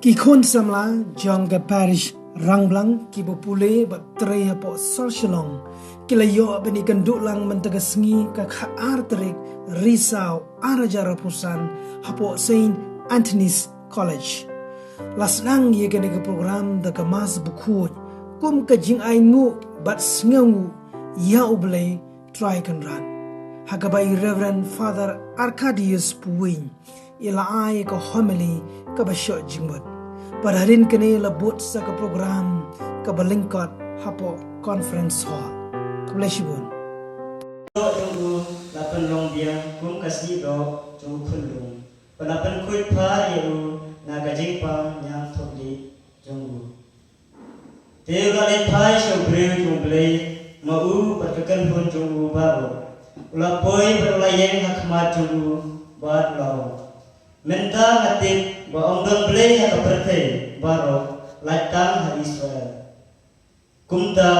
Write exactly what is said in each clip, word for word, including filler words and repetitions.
Ki khun samla jong ka parish Rangblang kiba pule bad trei hapoh sor Shillong ki la ïoh ban ïakynduh lang mynta ka sngi ka khatar tarik Risaw ar hajar arphew san hapoh Saint Anthony's College. La sdang ïa kane ka program da ka Mass bakhuid kum ka jingainguh bad sngewnguh ïa U Blei Trai Kynrad, ha kaba i Reverend Father Arcadius Puwing i la ai ka homily kaba shoh jingmut. Bad hadien kane la bud sa ka program kaba lyngkot hapoh conference hall. Khublei shibun. Jong u la pynlong biang kum ka snieh doh jong u khunlung, bad la pynkhuid phar ïa u na ka jingpang ñiangthohlieh jong u. Te u la leit phai sha u briew jong U Blei, ma u bad ka kynhun jong u baroh. U la poi bad u la ïeng ha khmat jong u bad u la ong, mynta nga tip ba ym don Blei ha ka pyrthei baroh, lait tang ha Israel. Kumta,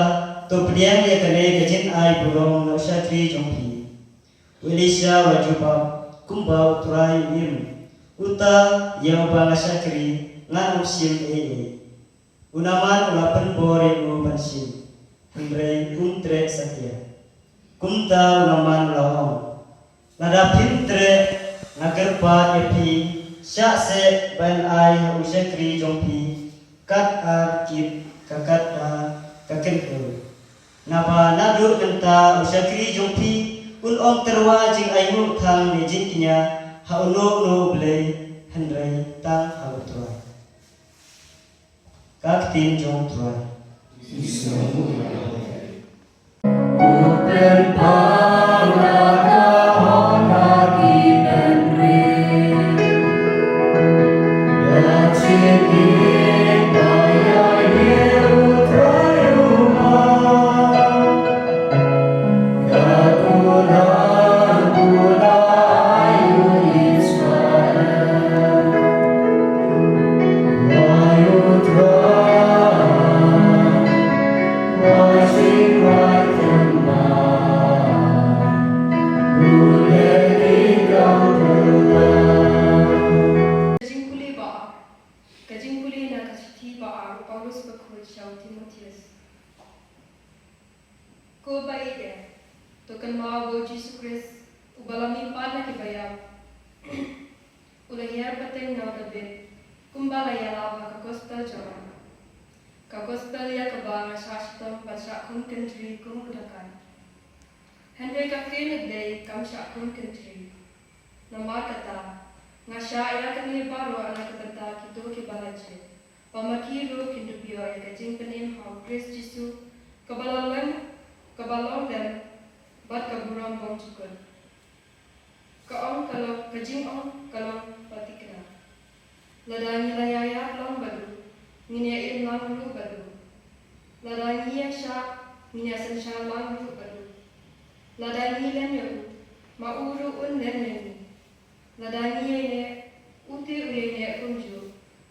to pdiang ïa kane ka jingai burom na u shakri jong phi. U Elisha u la jubab, kumba U Trai u im, uta ïa uba nga shakri ngan ym shim ei ei. U Naaman u la pynbor ïa u ban shim, hynrei um treh satia. Kumta u Naaman u la ong, lada phim treh, nga kyrpad ïa phi, shah seh ban ai ha u shakri jong phi kat ar kip ka kat ar ka kynhun. Naba naduh mynta u shakri jong phi un ym tyrwa jingainguh thang ne jingkñia ha uno uno u blei, hynrei tang ha U Trai. Ka ktien jong U Trai. Ka jingpule ba ar. Ka jingpule na ka shithi ba ar u Paulus bakhuid sha u Timotheus. Ko ba ïeit, to kynmaw ba u Jisu Khrist, uba la mihpat na ki baïap, u la hiar pateng na u Dabid, kumba la ïalap ha ka gospel jong u. Ka gospel ïa kaba nga shah shitom bad shah khun kynthri kum u dakai. Hynrei ka ktien U Blei kam shah khun kynthri. Namar kata, nga shah ïa kane baroh na ka bynta kito kiba la jied, ba ma ki ruh kin dup ïoh ïa ka jingpynim ha u Khrist Jisu, kaba la lem, kaba long lem bad ka burom bymjukut. Ka ong ka long, ka jingong ka long ba thikna. Lada ngi la ïaïad lang bad u, ngin ïa im lang ruh bad u. Lada ngi ïa shah, ngin ïa synshar lang ruh bad u. Lada ngi len ïa u, ma u ruh un len ïa ngi. Lada ngi ïaineh, u te u ïaineh kumjuh,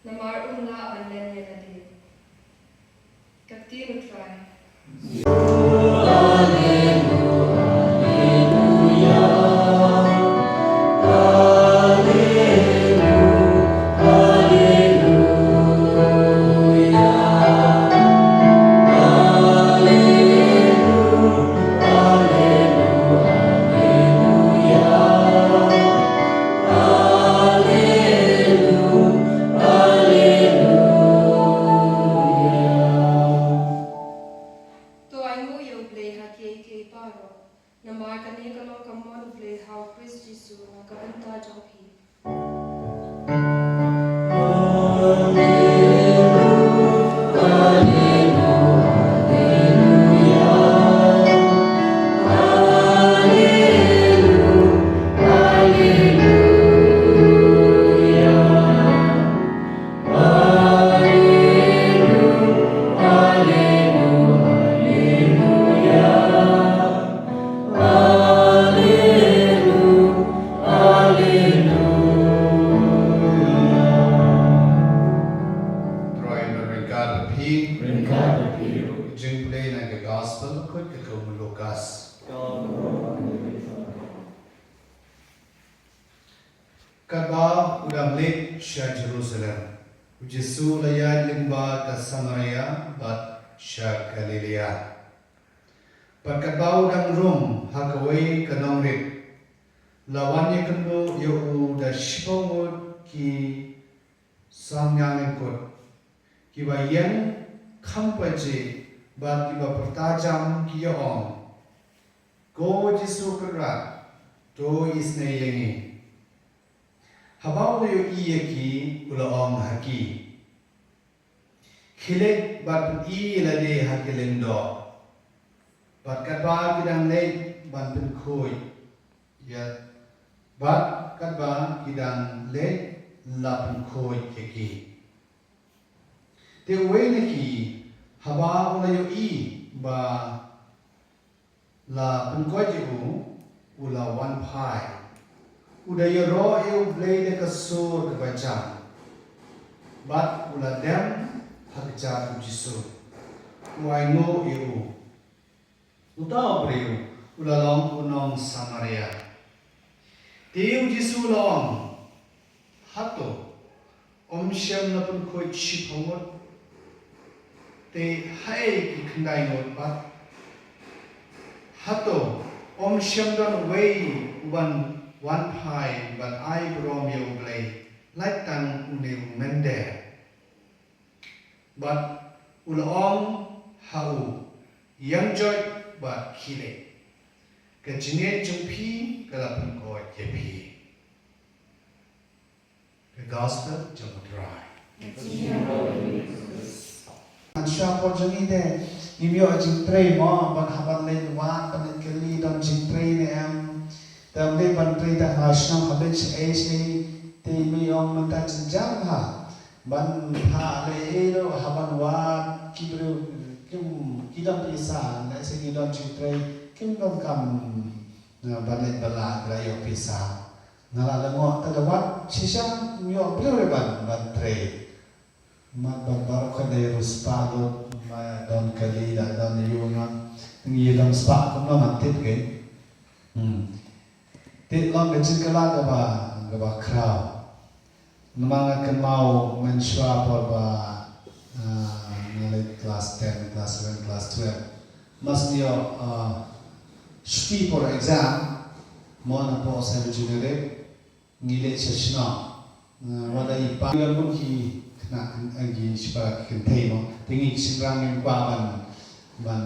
namar um lah ban len ïa lade. Ka ktien U Trai. To ainguh ïa U Blei ha kiei kiei baroh, namar kane ka long ka mon U Blei ha u Khrist Jisu na ka bynta jong phi. Trai un ryngkat bad phi. Ryngkat bad phi. Jingpule na ka gospel kut ka kum u Lukas. Katba u dang leit sha Jerusalem, Jisu la ïaid lyngba ka Samaria bad sha Galilaia. Bad katba u dang rung ha kawei ka nongrit, la wan ïakynduh ïa u da shiphew ngut ki samngaiñ lyngkut, kiba ïeng kham pajih bad kiba pyrta jam, ki ïa-ong, Ko Jisu Kynrad, to isynei ïa ngi. Haba u la ïohi ïa ki, u la ong ha ki, Khie leit bad pyni ïa lade ha ki lyngdoh. Bad katba ki dang leit ban pynkhuid ïa, bad katba ki dang leit, la pynkhuid ïa ki. Te uwei na ki, haba u la ïohi ba la pynkhuid ïa u, u la wan phai. U da ïaroh ïa U Blei da ka sur kaba jan, bad u la dem ha kjat U Jisu, u ainguh ïa u. Uta u briew u la long u nong Samaria. Te U Jisu u la ong, Hato ym shym la pynkhuid shiphew ngut? Te haei ki khyndai ngut pat? Hato ym shym don uwei uban wan phai ban ai burom ïa U Blei, lait tang une u mynder? Bad u la ong ha u, Ïeng joit bad khie leit. Ka jingngeit jong phi ka la pynkhuid ïa phi. The Gospel jong U Trai. Ngan sha por jong ngi te, ngim ïoh jingtrei mo, ban hap ban leit wad, ban leit kylli don jingtrei ne em. Te ym dei ban trei tang ha shnong ha beit shaei shaei, te me ong mynta jynjar ha ban phah lei ei ruh, ha ban wad ki briew kim, ki don pisa, lehse ki don jingtrei, kim don kam, eh, ban leit bylla, ki la ïoh pisa. Nga la lyngngoh te da wad shisha, ym ïoh briew re ban, ban trei. Mat ba baroh kane ruh spah lut, ma don kali da don ïu nga. Ngi don spah kumno man tip ke. Hmm. Te long ka jingkylla kaba, kaba khraw. Namar nga kynmaw mynshuwa por ba, ah, nga leit class ten, class eleven, class twelve. Mas ngi ïoh, ah, shuti por exam, mo na por semifinal. Ngi leit sha shnong. Ah, wat la i pa, ngi don bun ki khynnah, ki shipa ki kynthei mo. Te ngi ki shynrang ngim kwah ban, ban,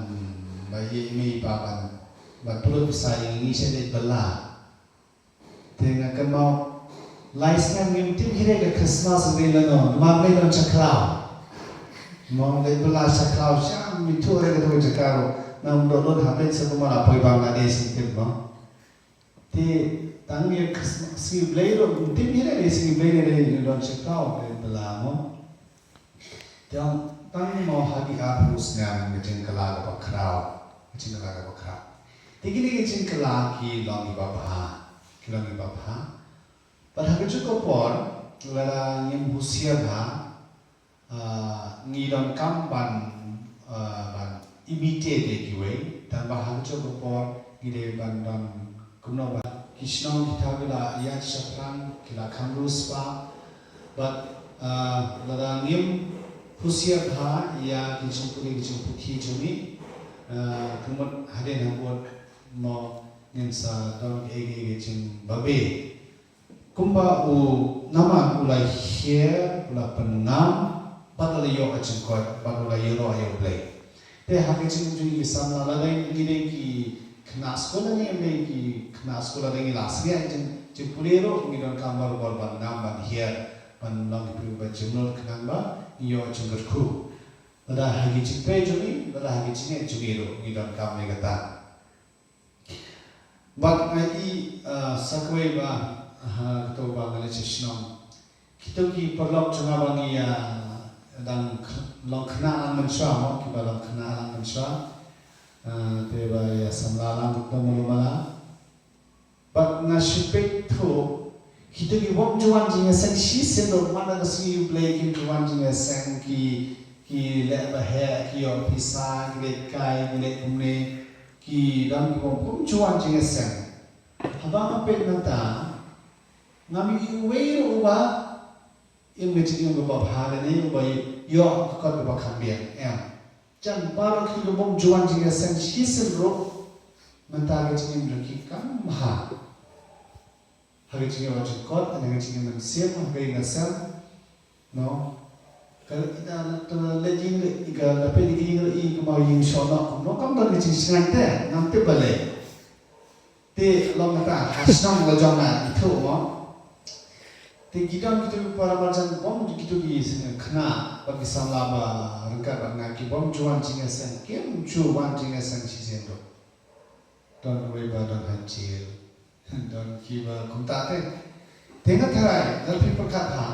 ba ïa i mei i pa ban, ban pynlut pisa ïa ngi, ngi shu leit bylla. Te nga kynmaw lai snem ngim tip hi re ka Christmas dei lano, namar ngi don sha khlaw. Mo, leit bylla sha khlaw, sha, ngim ithuh re kato ka jaka ruh. Nang dohnud ha beit sa kumno la poi Bangladesh ngim tip mo. Te tang ïa ka sngi Blei ruh, ngim tip hi re sngi Blei ne dei don sha khlaw, dei bylla mo. Te tang mo ha ki arphew snem ka jingkylla kaba khraw, ka jingkylla kaba khraw. Te kine ki jingkylla ki long kiba bha, ki long kiba bha. Bad ha kajuh ka por, lada ngim husiar bha, ah, ngi donkam ban, ah, ban imitate ïa kiwei, tang ba ha kajuh ka por ngi dei ban don kumno ba ki shnong ki thaw ki la ïaid shaphrang, ki la kham riewspah. Bad, ah, lada ngim husiar bha ïa ki jingpule ki jingputhi jong ngi, ah, ka mut hadien habud mo ngin sa don kiei kiei ki jingbabe. Kumba u Naaman u la hiar, u la pynngam, bad u la ïoh ka jingkoit, bad u la ïaroh ïa U Blei. Te ha ka jingim jong ngi ki samla, lada ngi dei ki khynnah skul, lada ngi dei ki khynnah skul, lada ngi la sngewthuh jing, jingpule ruh, ngi donkam barabor ban ngam, ban hiar, ban long ki briew ba jingmut khnang ba ngi ïoh jingkyrkhu. Lada ha ki jingpule jong ngi, lada ha ki jingeh jong ngi ruh, ngi donkam ïa kata. Bad nga i, ah, sa kawei ba, ah, kato ba nga leit sha shnong. Kito ki paralok jong nga ba ngi, ah, dang k-, long khynnah lang mynshuwa mo, kiba long khynnah lang mynshuwa. Ah, te ba ïa samla lang kito malu mala. Bad nga shu peit thuh, kito ki bym ju wan jingïaseng shisien ruh, man la ka sngi U Blei kim ju wan jingïaseng, ki, ki leh ba heh, ki ïoh pisa, ki leh kai, ki leh kumne, ki dang ki bym, bym ju wan jingïaseng. Haba nga peit mynta, ngam i uwei ruh uba Im ka jingim kaba bha lane uba ïoh ka kot kaba kham biang, em. Jan baroh ki ruh bym ju wan jingïaseng shisien ruh, mynta ka jingim jong ki kam bha. Ha ka jingïoh jingkot, ha ka jingim mynsiem, ha ka ïing ka sem, no. Ka la, ka la, ka la leit ïing, ka la peit ïa ka ïing, ïing kumba ïing shoh noh, no, kam don ka jingshngaiñ te, ngam tip balei. Te long kata, ha shnong la jong nga, ithuh mo. Te ki don kito ki para marjan bym, kito ki khynnah bad ki samla ba ryngkat bad nga, ki bym ju wan jingïaseng, kim ju wan jingïaseng shisien ruh. Don uwei ba don ha jail. Don kiba kumta te. Te nga tharai, lada phi pyrkhat ha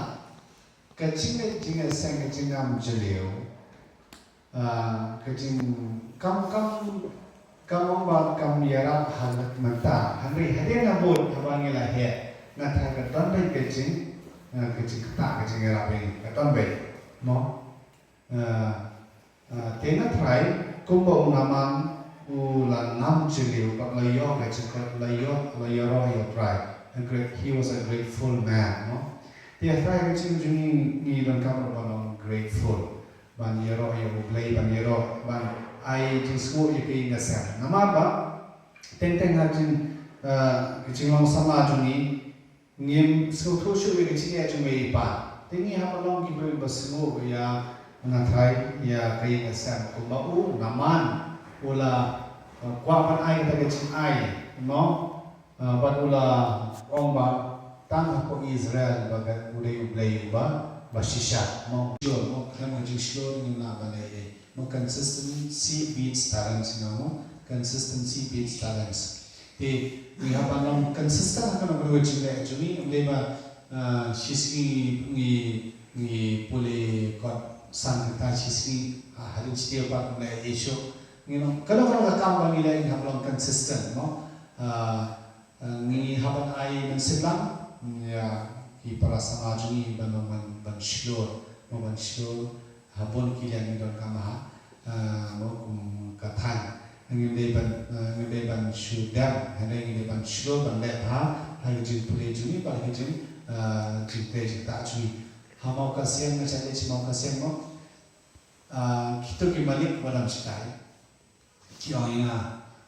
ka jingleh jingïaseng, ka jingnam jylliew, ah, ka jing, kam, kam, kam ong ba kam ïarap ha mynta. Hynrei hadien nabud haba ngi la heh, nga tharai ka don beit ka jing, ah, ka jingktah, ka jingïarap ïa ngi, ka don beit. Mo? Ah, ah, te nga tharai kumba u Naaman u la nam jylliew bad la ïoh ka jingkot, la ïoh, la ïaroh ïa U Trai. A great, he was a grateful man, no? Te nga tharai ka jingim jong ngi, ngi donkam ruh ban long grateful, ban ïaroh ïa U Blei, ban ïaroh, ban ai jingsngewnguh ïa ka ïing ka sem. Namar ba teng teng ha jing, ah, ka jinglong samla jong ngi, ngim sngewthuh shuh ïa ka jingeh jong mei i pa. Te ngi hap ban long ki briew ba sngewthuh ïa, nga tharai, ïa ka ïing ka sem kumba u Naaman u la, uh, kwah ban ai kata ka jingai, no? Uh, bad u la ong ba tang hapoh Israel ba ka, u dei U Blei uba, ba shisha, no? Jong, no, khlem ka jingshlur ngim lah ban leh ei ei. Mo, consistency beats talent, you know, mo? Consistency beats talents. Te ngi hap ban long consistent ha kano kano ka jingleh jong ngi, ym dei ba, ah, shi sngi ngi, ngi pule kot san kynta, shi sngi, ah, hadien shi taïew pat ngim leh ei ei shuh. Ngi long kano kano ka kam ba ngi leh ngi hap long consistent, mo? Ah, ah, ngi hap ban ai mynsiem lang ïa ki para samla jong ngi ban, ban, ban shlur, mo, ban shlur ha bun ki liang ngi donkam ha, ah, mo, kum ka thaiñ. Ngim dei ban, ah, ngim dei ban shu dem, hynrei ngi dei ban shlur ban leh ha, ha ka jingpule jong ngi bad ha ka jing, ah, jingtrei jingktah jong ngi. Ha Mawkasiang, nga shait leit sha Mawkasiang mo. Ah, kito ki malik ba dang shatai ki ong ïa nga,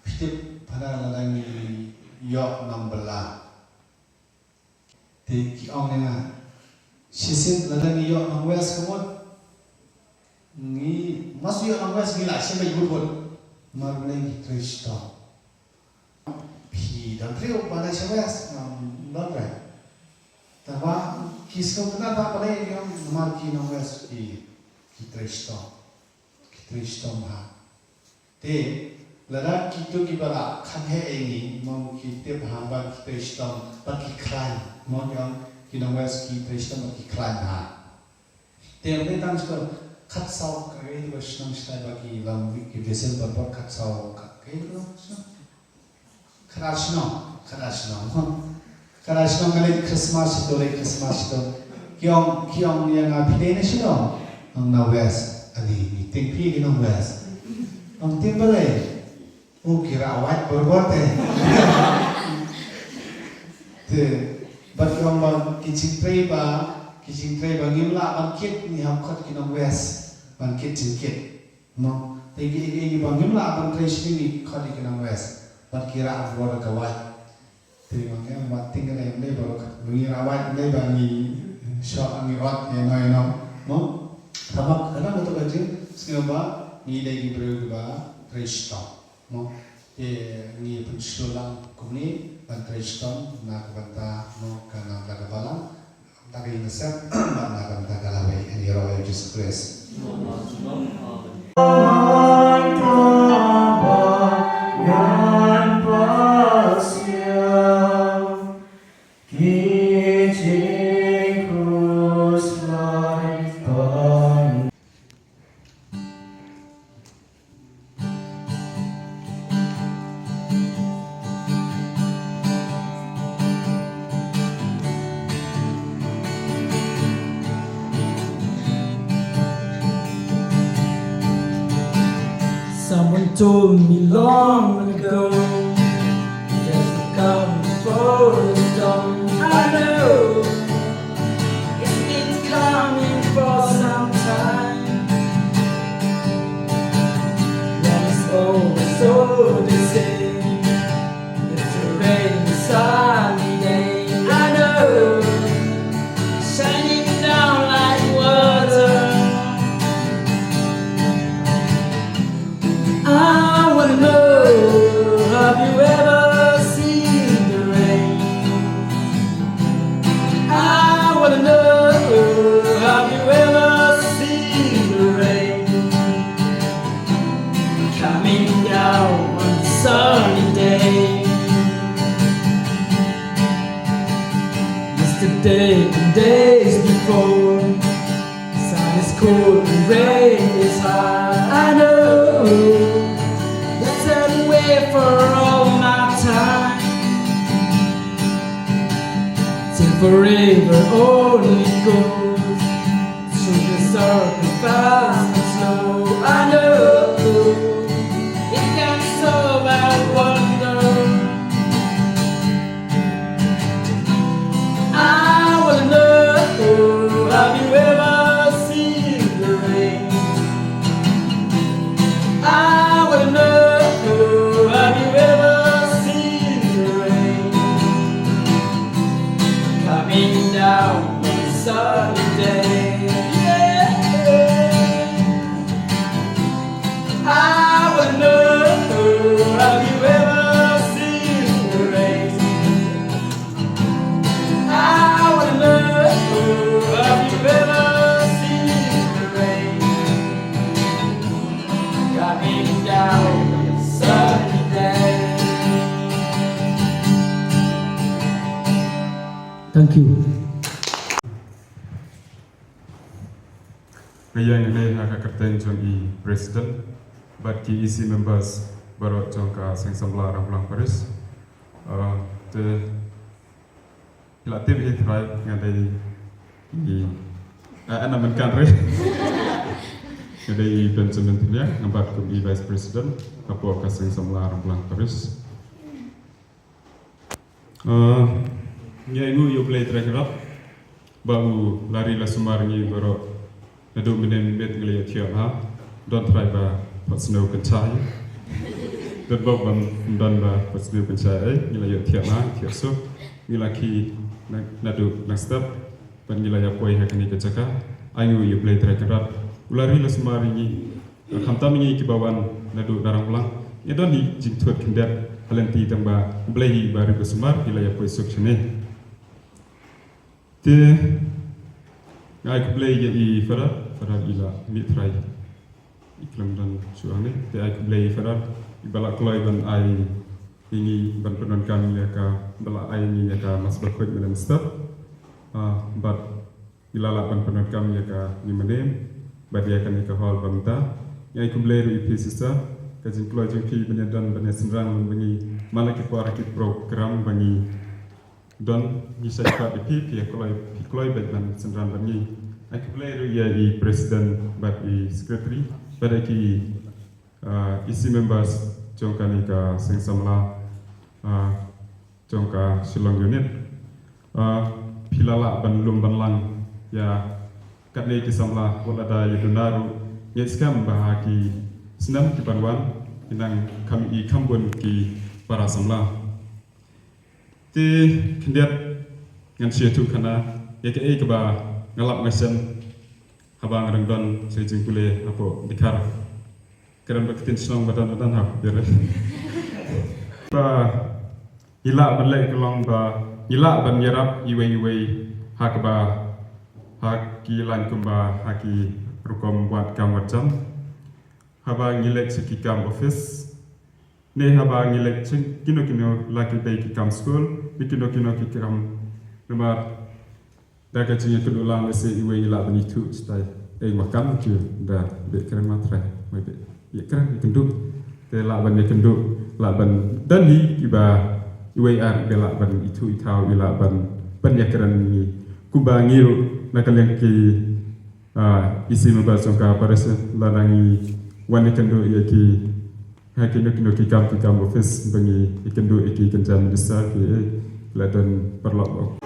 phi tip, phana lada ngi ïoh nongbylla. Te ki ong ïa nga, shisien lada ngi ïoh nongwest ka mut, ngi, mas ïoh nongwest ngi la shim beit wut wut. Namar balei? Ngi trei shitom. Phi don briew ba la shim west, ngam don re. Tangba ki sngewtynnat ba balei, ki ong namar ki nongwest ki, ki trei shitom. Ki trei shitom ha. Te lada kito kiba la khan heh ïa ngi, mo, ki tip ha ba ki trei shitom bad ki khlaiñ, mo, ki ong ki nongwest ki trei shitom bad ki khlaiñ ha. Te ym dei tang shu khatsaw ka, eh, ba shnong shatai ba ki lam wi ki whistle ba, ba khatsaw ka, ka, eh, ba shnong. Khatar shnong, khatar shnong. Khatar shnong ka leit Christmas shito, leit Christmas shito. Ki ong, ki ong ïa nga, phi dei na shano? Ong na west. Ani, ngi tieng phi ki nong west. Ong tieng balei? Oh, ki rah wait bor bor te. Te, bad ki ong ba ki jingtrei ba, ki jingtrei ba ngim lah ban kit, ngi hap khot ki nong west ban kit jingkit. Mo, te ki, ki, ki ba ngim lah ban trei shisien ngi khot ïa ki nong west. Bad ki rah bor ka wait. Te ma ngi ong ba tieng kane ym dei ba ngi rah wait, ym dei ba ngi shoh, ngi ot ïa no ïa no. Mo? Tangba ka dang kato ka jingsngew ba ngi dei ki briew kiba trei shitom. Mo? Te ngi pynshlur lang kumne ban trei shitom na ka bynta, mo, ka nang ka balang. Bad ka ïing ka sem, bad na ka bynta ka lawei, ha ka ïing ka sem U Jisu Khrist. Someone told me long ago, just come for the storm. I know it's meant to Cold, sun is cold and rain is hard. I know that's the way for all my time. Till forever only goes through the dark and fast and slow. I know it can solve our wonder. I wanna know, have you ever seen the rain? I wanna know, have you ever seen the rain coming down on a sunny day? Yeah. I wanna know, have you ever seen the rain? I wanna know, have you ever seen the rain coming down on a sunny day? Thank you. Nga ïeng hangne ha ka kyrteng jong i President bad ki E C members baroh jong ka Seng Samla Rangblang Parish. Ah, te phi la tip hi, trai nga dei i, ah, ana mynkan re. Nga dei i Benjamin Thiliang, nga bat kum i Vice President hapoh ka Seng Samla Rangblang Parish. Ah, ngi ainguh ïa U Blei Trai Kynrad ba u la ri la sumar ngi baroh. Naduh mynne mynmiet ngi la ïohthiah bha, don trai ba pat sniew kynshai. Don bok bym don ba pat sniew kynshai, eh, ngi la ïohthiah bha, thiah suk. Ngi la khie na, naduh nangstep, bad ngi la ïa poi ha kane ka jaka. Ainguh ïa U Blei Trai Kynrad, u la ri la sumar ïa ngi. Khamtam ngi kiba wan naduh na Rangblang, ngi don hi jingthut khyndiat ha lynti, tang ba U Blei hi ba ri ba sumar, ngi la ïa poi suk shane. Te nga ai khublei ïa i Father, Father i la mih trai, i khlem don shuh hangne. Te ai khublei i Father iba la kloi ban ai ïa ngi, ban pyndonkam ïa ka, ba la ai ïa ngi ïa ka Mass bakhuid mynne mynstep. Ah, bad ngi la lah ban pyndonkam ïa ka Niam Manem bad ïa kane ka hall ba mynta. Ngi ai khublei ruh ïa phi sister, ka jingkloi jong phi ban ïa don ban ïa synran lem bad ngi man la ki por ha ki program ba ngi don, ngi shait pat ïa phi, phi ïa kloi, phi kloi beit ban synran bad ngi. Ai khublei ruh ïa i president bad i secretary bad ïa ki, ah, E C members jong kane ka Seng Samla, ah, jong ka Shillong unit. Ah, phi la lah ban lum ban lang ïa katne ki samla, wat lada ïa duna ruh, ngeit skhem ba ha ki snem ki ban wan, ki nang kham i kham bun ki para samla. Te khyndiat ngan shu ïathuh khana ïa kaei kaba nga lap nga shem haba nga dang don sha jingpule hapoh Dkhar. Kren ba ka ktien shnong ba don ba don ha phi re. Ba ngi lah ban leh ka long ba ngi lah ban ïarap iwei iwei ha kaba, ha ki lain kumba ha ki rukom wad kam wad jam. Haba ngi leit sha ki kam office, ne haba ngi leit sha kino kino, la ki dei ki kam skul, ne kino kino ki kam, namar da ka jingïakynduh lang lehse iwei i lah ban ithuh shatai. Ei, ma kam ki da beh kren ma trai, ma beh ïakren ïakynduh. Te lah ban ïakynduh, lah ban don hi kiba iwei ar i lah ban ithuh i thaw, i lah ban, ban ïakren ngi. Kumba ngi ruh na ka liang ki, ah, E C member jong ka parish, lada ngi wan ïakynduh ïa ki ha kino kino ki kam ki kam office ba ngi ïakynduh ïa ki kynja minister ki, eh, la don paralok.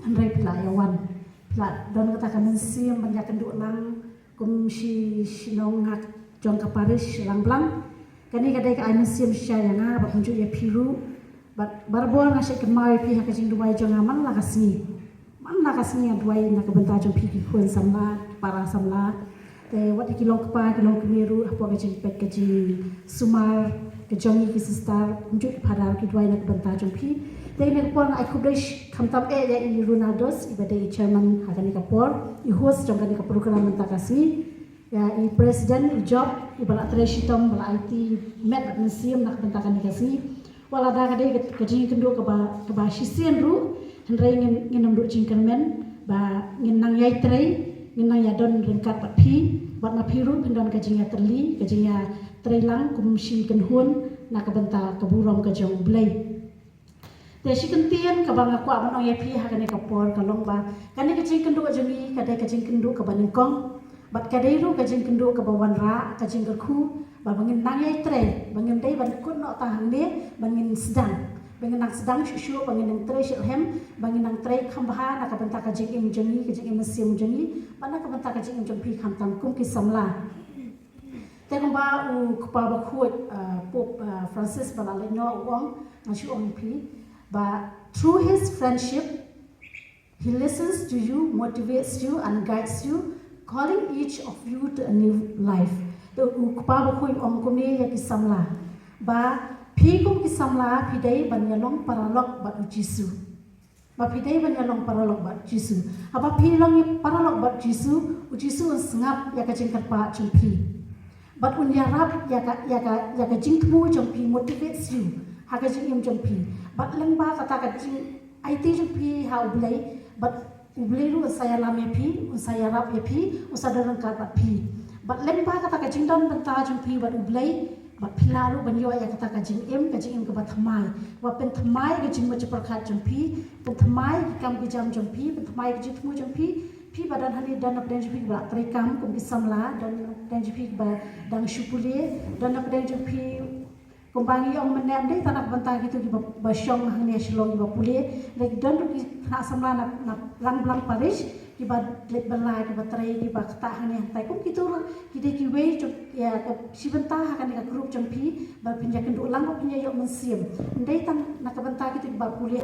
Hynrei phi la ïa wan, phi la don kata ka mynsiem ban ïa kynduh lang kum shi shnong ngak jong ka parish Rangblang. Kane ka dei ka ai mynsiem shisha ïa nga bad kumjuh ïa phi ruh. Bad barabor nga shait kynmaw ïa phi ha ka jingduwai jong nga man la ka sngi. Man la ka sngi nga duwai na ka bynta jong phi ki khun samla, para samla. Te wat ki long kpa ki long kmie ruh hapoh ka jingpeit ka jingsumar ka jong ngi ki sister, kumjuh ki phadar ki duwai na ka bynta jong phi. Te na ka por nga ai khublei khamtam eh ïa i Ronaldos iba dei i chairman ha kane ka por, i host jong kane ka program mynta ka sngi. Ïa i president i Job iba la trei shitom ba la aiti met bad mynsiem na ka bynta kane ka sngi. Wat la da ka dei ka jingkynduh kaba kaba shisien ruh, hynrei ngin ngin ym duh jingkyrmen ba ngin nang ïai trei, ngin nang ïa don ryngkat bad phi, bad ma phi ruh phin don ka jingïatylli, ka jingïatrei lang kum shi kynhun na ka bynta ka burom ka jong U Blei. Te shi kyntien kaba nga kwah ban ong ïa phi ha kane ka por ka long ba kane ka jingkynduh jong ngi ka dei ka jingkynduh kaba nyngkong. Bad ka dei ruh ka jingkynduh kaba wanrah, ka jingkyrkhu ba ba ngin nang ïai trei, ba ngin dei ban kut noh tang hangne, ba ngin sdang, ba ngin nang sdang shuh shuh, ba ngin nang trei shuh hem, ba ngin nang trei kham bha na ka bynta ka jingim jong ngi, ka jingim mynsiem jong ngi, bad na ka bynta ka jingim jong phi khamtam kum ki samla. Te kumba u kpa bakhuid, uh, Pope, uh, Francis ba la leit noh u ong, nga shu ong ïa phi ba through his friendship he listens to you, motivates you and guides you, calling each of you to a new life. Te u kpa bakhuid u ong kumne ïa ki samla ba phi kum ki samla phi dei ban ïa long paralok bad u Jisu. Ba phi dei ban ïa long paralok bad Jisu. Haba phi long paralok bad Jisu, u Jisu un sngap ïa ka jingkyrpad jong phi. Bad un ïarap ïa ka ïa ka ïa ka jingthmu jong phi, motivates you ha ka jingim jong phi. Bad lyngba kata ka jingaiti jong phi ha U Blei, bad U Blei ruh un sa ïalam ïa phi, un sa ïarap ïa phi, un sa don ryngkat bad phi. Bad lyngba kata ka jingdon bynta jong phi bad U Blei, bad phi lah ruh ban ïoh ïa kata ka jingim, ka jingim kaba thymmai. Ba pynthymmai ka jingmut jingpyrkhat jong phi, pynthymmai ki kam ki jam jong phi, pynthymmai ka jingthmu jong phi. Phi ba don hangne, don na pdeng jong phi kiba la trei kam kum ki samla, don na pdeng jong phi kiba dang shu pule, don na pdeng jong phi kumba ngi ong mynne, ym dei tang na ka bynta kito kiba ba shong hangne Shillong kiba pule, lei don ruh ki khynnah samla na na Rangblang Parish kiba leit bylla, kiba trei, kiba ktah hangne hangtai. Kum kito ruh ki dei kiwei jong ïa ka shi bynta ha kane ka group jong phi ba phin ïa kynduh lang, ba phin ïa ïoh mynsiem. Ym dei tang na ka bynta kito kiba pule.